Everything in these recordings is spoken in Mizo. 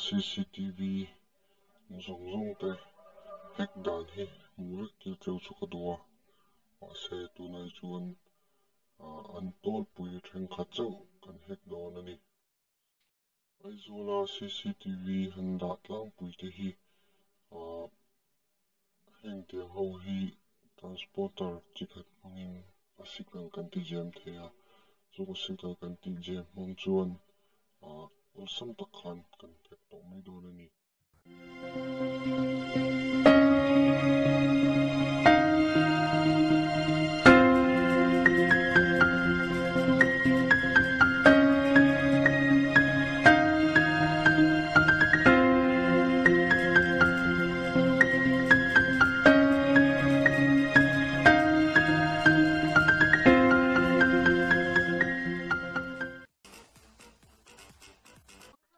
cctv zawng zawng te hack dan hi hmuh vek tir cheu chu ka duh a mahse tunah hi chuan ah an tawlpui thenkhat chauh kan hack dawn a ni. Aizawla cctv han dah tlangpui te hi ah heng tiang ho hi transporter chi khat hmangin a signal kan ti jam thei a chu a signal kan tih jam hmang chuan ah awlsam tak khan kan hack tawh mai dawn a ni.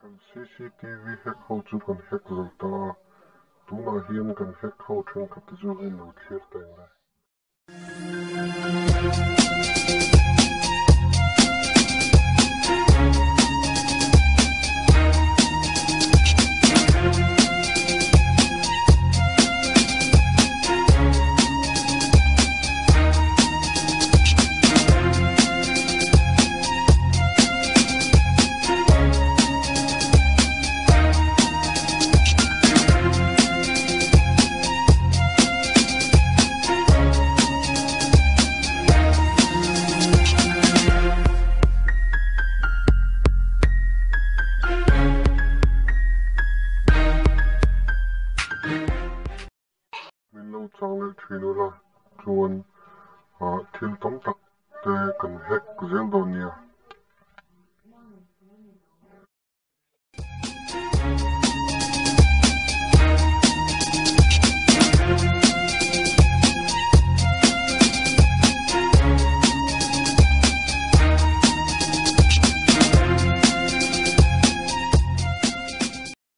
Kan cctv hack ho chu kan hack zo ta a, tunah hian kan hack ho thenkhat te chu hei lo thlir ta eng le. Min lo chang leh thin ula chuan ah thil tam tak te kan hack zel dawn nia.